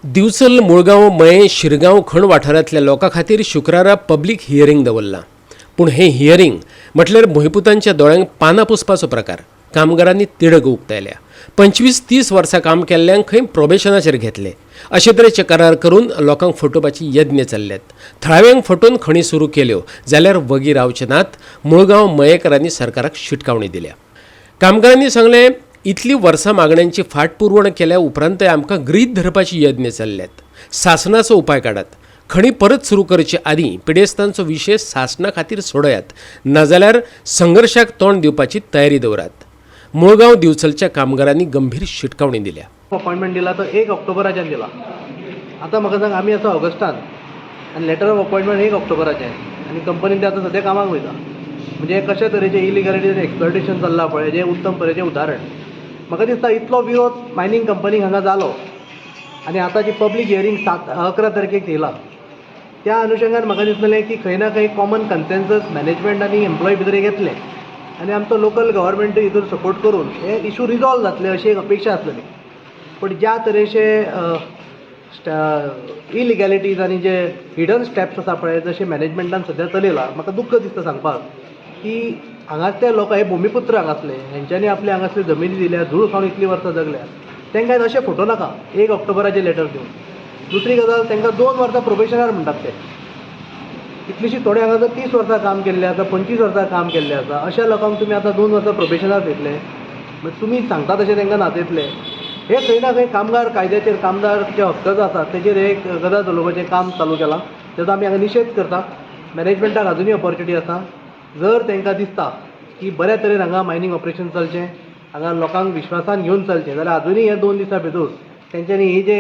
दिवचल, मुळगांव, मयें, शिरगांव खण वाठारांतल्या लोकां खातीर शुक्रारा पब्लीक हियरींग दवरलां. पूण हें हियरींग म्हटल्यार भुंयपुतांच्या दोळ्यांक पानां पुसपाचो प्रकार. कामगारांनी तिडक उक्तायल्या. 25-30 वर्सां काम केल्ल्यांक खंय प्रोबेशनाचेर घेतले. अशे तरेचे करार करून लोकांक फटोवपाची यत्न चल्ल्यात. थळाव्यांक फटोवन खणी सुरू केल्यो जाल्यार वगी रावचे नात. मुळगांव मयेकरांनी सरकाराक शिटकावणी दिल्या. कामगारांनी सांगलें, इतली वर्सां मागण्यांची फाटपुरवण केल्या उपरांतय आमकां गृहीत धरपाची यत्न चल्ल्यात. सासणाचो उपाय काडात. खणी परत सुरू करचे आदीं पिडेस्तांचो विशय सासणा खातीर सोडयात, नाजाल्यार संघर्शाक तोंड दिवपाची तयारी दवरात. मुळगांव दिवचलच्या कामगारांनी गंभीर शिटकावणी दिल्या. अपॉयंटमेंट दिला तो 1 ऑक्टोबराच्यान दिला. आतां म्हाका सांग, आमी आसा ऑगस्टान आनी लेटर ऑफ अपॉयंटमेंट 1 ऑक्टोबराचें आनी कंपनीन ते आतां सद्या कामाक वयता. म्हणजे कशे तरेचे इलिगॅलिटी आनी एक्सप्लॉयटेशन चल्लां पळय, हेजें उत्तम तरेचें उदाहरण. म्हाका दिसता, इतलो विरोध मायनींग कंपनीक हांगा जालो आनी आतां जी पब्लीक हियरींग 7-11 तारखेक थेयला, त्या अनुशंगान म्हाका दिसतलें की खंय ना खंय कॉमन कन्सेन्सस मॅनेजमेंट आनी एम्प्लॉई भितर एक येतलें आनी आमचो लोकल गव्हर्मेंटूय हितून सपोर्ट करून हे इशू रिजॉल्व जातले अशी एक अपेक्षा आसलेली. पूण ज्या तरेचे इलिगॅलिटीज आनी जे हिडन स्टेप्स आसा पळय, जशें मॅनेजमेंटान सद्या चलयला, म्हाका दुख्ख दिसता सांगपाक की हांगासले लोक हे भुमीपुत्र. हांगासले हेंच्यांनी आपले हांगासले जमिनी दिल्या, धूळ खावन इतलीं वर्सां जगल्या, तांकां अशें फटोवं नाका 1 ऑक्टोबराचें लेटर दिवन. दुसरी गजाल, तांकां 2 वर्सां प्रोबेशनार म्हणटात ते. इतलीशी थोडे हांगासर 30 वर्सां काम केल्लें आसा, 25 वर्सां काम केल्लें आसा. अशा लोकांक तुमी आतां 2 वर्सां प्रोबेशनार दितले, मागीर तुमी सांगता तशें तांकां नाचयतले. हे खंय ना खंय कामगार कायद्याचेर, कामदार जे हक्क आसात तेजेर एक गजाल चलोवपाचें काम चालू केलां, तेजो आमी हांगा निशेध करता. मॅनेजमेंटाक अजुनूय ऑपॉर्च्युनिटी आसा. जर तांकां दिसता की बऱ्या तरेन हांगा मायनींग ऑपरेशन चलचें, हांगा लोकांक विश्वासान घेवन चलचें, जाल्यार अजुनूय ह्या 2 दिसां भितर तेंच्यांनी ही जे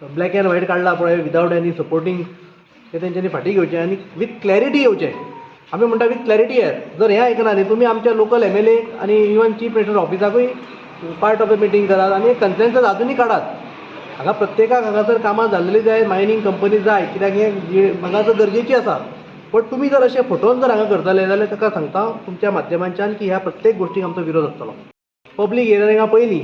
ब्लॅक एंड व्हायट काडला पळय विदावट एनी सपोर्टींग, ते तेंच्यांनी फाटीं घेवचें आनी विथ क्लॅरिटी येवचें. आमी म्हणटा, विथ क्लॅरिटी येयात. जर हें आयकना न्ही तुमी, आमच्या लोकल एमएलए आनी इवन चीफ मिनिस्टर ऑफिसाकूय पार्ट ऑफ the meeting करात आनी एक कन्सेन्सस अजुनूय काडात. हांगा प्रत्येकाक हांगासर कामां जाल्लेली जाय, मायनींग कंपनी जाय, कित्याक हें हांगासर गरजेची आसा. बट तुमी जर अशें फटोवन जर हांगा करतले जाल्यार ताका सांगता तुमच्या माध्यमांच्यान की ह्या प्रत्येक गोश्टीक आमचो विरोध आसतलो. पब्लीक हियरिंगा पयलीं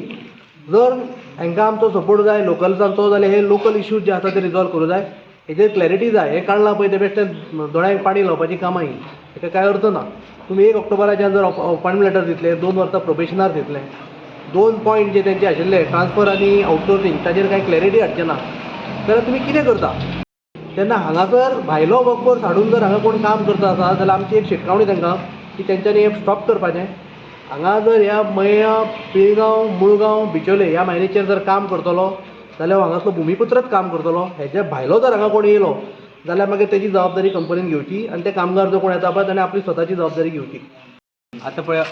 जर हांकां आमचो सपोर्ट जाय लोकल्सांचो, जाल्यार हे लोकल इश्यूज जे आसा ते रिजॉल्व करूं जाय. हेजेर क्लॅरिटी जाय. हें काडलां पळय तें बेश्टें दोळ्यांक पाणी लावपाची कामां हीं. हेका कांय अर्थ ना. तुमी 1 ऑक्टोबराच्यान जर अपॉयंटमेंट लेटर दितले, 2 वर्सां प्रोबेशनार दितले, दोन पॉयंट जे तेंचे आशिल्ले, ट्रान्सफर आनी आउटसोर्सींग, ताजेर कांय क्लॅरिटी हाडचे ना जाल्यार तुमी कितें करता? तेन्ना हांगासर भायलो वर्कफोर्स हाडून जर हांगा कोण काम करता आसा जाल्यार आमची एक शिटकावणी तांकां की तेंच्यांनी हें स्टॉप करपाचें. हांगा जर ह्या मयां, पिळगांव, मुळगांव, बिचोले ह्या मायनीचेर जर काम करतलो जाल्यार हांगासलो भुमीपुत्रच काम करतलो. हेच्या भायलो जर हांगा कोण येयलो जाल्यार मागीर तेजी जबाबदारी कंपनीन घेवची आनी ते कामगार जो कोण येता पळय ताणें आपली स्वताची जबाबदारी घेवची. आतां पळय,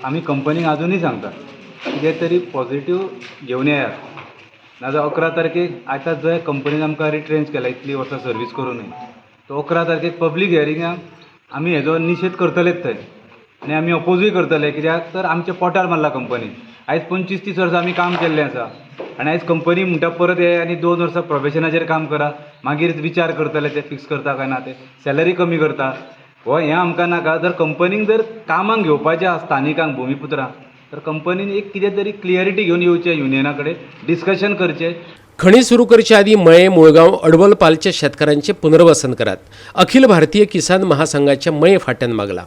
आमी कंपनीक आजुनूय सांगता, कितें तरी पॉझिटीव घेवन येयात, नाजाल्यार 11 तारखेक आतां जंय कंपनीन आमकां रिट्रेंच केला इतलीं वर्सां सर्वीस करुनूय, तो 11 तारखेक पब्लीक हियरिंगाक आमी हेजो निशेध करतलेच थंय आनी आमी अपोजूय करतले. कित्याक तर आमच्या पोटार मारला कंपनीन. आयज 25-30 वर्सां आमी काम केल्लें आसा आनी आयज कंपनी म्हणटा परत येया आनी 2 वर्सां प्रोबेशनाचेर काम करा, मागीर विचार करतले ते फिक्स करता काय ना ते, सॅलरी कमी करता. हो हें आमकां नाका. जर कंपनीक जर कामाक घेवपाचें आसा स्थानिकांक, भुमीपुत्रांक, तर कंपनीन एक कितें तरी क्लियरिटी घेवन येवचें, युनियना कडेन डिस्कशन करचें. खणी सुरू करचे आदीं मये, मुळगांव, अडवल पालच्या शेतकारांचें पुनर्वसन करात, अखिल भारतीय किसान महासंघाच्या मये फाट्यान मागला.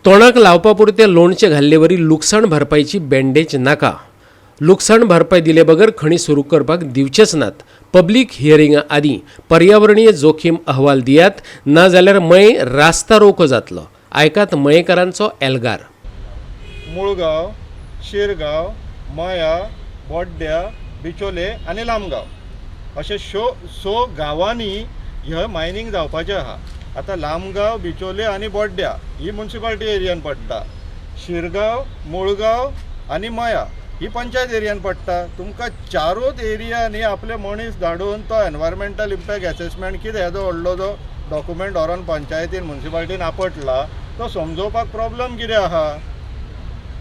तोंडाक लावपा पुरतें लोणचें घाल्लेवरी लुकसाण भरपायची बँडेज नाका. लुकसाण भरपाय दिले बगर खणी सुरू करपाक दिवचेच नात. पब्लीक हियरिंगा आदीं पर्यावरणीय जोखीम अहवाल दियात, ना जाल्यार मये रास्ता रोको जातलो. आयकात मयेकारांचो एल्गार. मुळगांव, शिरगांव, मया, बोड्ड्या, बिचोले आनी लामगांव अशे शो स गांवांनी हे मायनींग जावपाचें आहा. आतां लामगांव, बिचोले आनी बोड्ड्या ही मुन्सिपाल्टी एरियान पडटा, शिरगांव, मुळगांव आनी मया ही पंचायत एरियान पडटा. तुमकां चारूच एरियांनी आपले मनीस धाडून तो एनवायरमेंटल इम्पॅक्ट एसेसमेंट कितें, हेजो व्हडलो जो डॉक्युमेंट व्हरोन पंचायतीन, मुन्सिपाल्टीन आपटला, तो समजोवपाक प्रॉब्लम कितें आहा?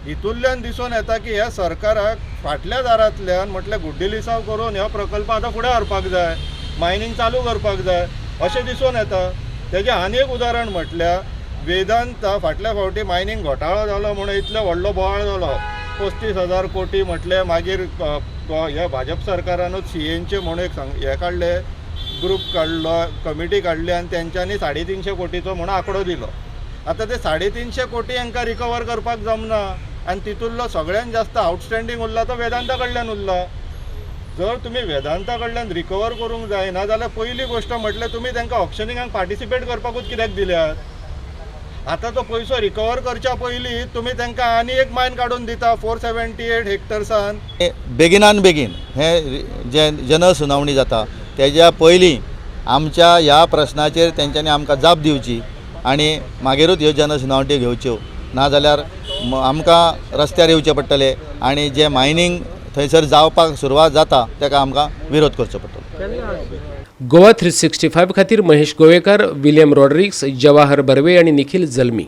हितूंतल्यान दिसून येता की ह्या सरकाराक फाटल्या दारांतल्यान, म्हटल्यार गुड्डी लिसांव करून हो प्रकल्प आतां फुडें व्हरपाक जाय, मायनींग चालू करपाक जाय अशें दिसून येता. तेजें आनी एक उदाहरण म्हटल्यार वेदांता. फाटल्या फावटी मायनींग घोटाळो जालो म्हणून इतलो व्हडलो बोवाळ जालो, 35,000 कोटी म्हटलें, मागीर ह्या भाजप सरकारानूच सीएनचे म्हणून एक सांग हें काडलें, ग्रूप काडलो, कमिटी काडली आनी तेंच्यांनी 350 कोटीचो म्हणून आंकडो दिलो. आतां ते 350 कोटी हांकां रिकवर करपाक जमना आनी तितूंतलो सगळ्यान जास्त आवटस्टँडींग उरला तो वेदांता कडल्यान उरला. जर तुमी वेदांता कडल्यान रिकवर करूंक जायना जाल्यार पयली गोश्ट म्हटल्यार तुमी तांकां ऑक्शनिंगाक पार्टिसिपेट करपाकूच कित्याक दिल्यात? आतां तो पयसो रिकवर करच्या पयलीं तुमी तांकां आनी एक मायन काडून दिता 478 हेक्टर्सान. बेगिनान बेगीन हे जे जनसुनावणी जाता तेज्या पयलीं आमच्या ह्या प्रश्नाचेर तेंच्यांनी आमकां जाप दिवची आनी मागीरूच ह्यो जनसुनावणी घेवच्यो, नाजाल्यार आमकां रस्त्यार येवचें पडटलें आनी जें मायनींग थंयसर जावपाक सुरवात जाता तेका आमकां विरोध करचो पडटलो. गोवा 365 खातीर महेश गोवेकार, विलियम रॉड्रिक्स, जवाहर बर्वे आनी निखिल जल्मी.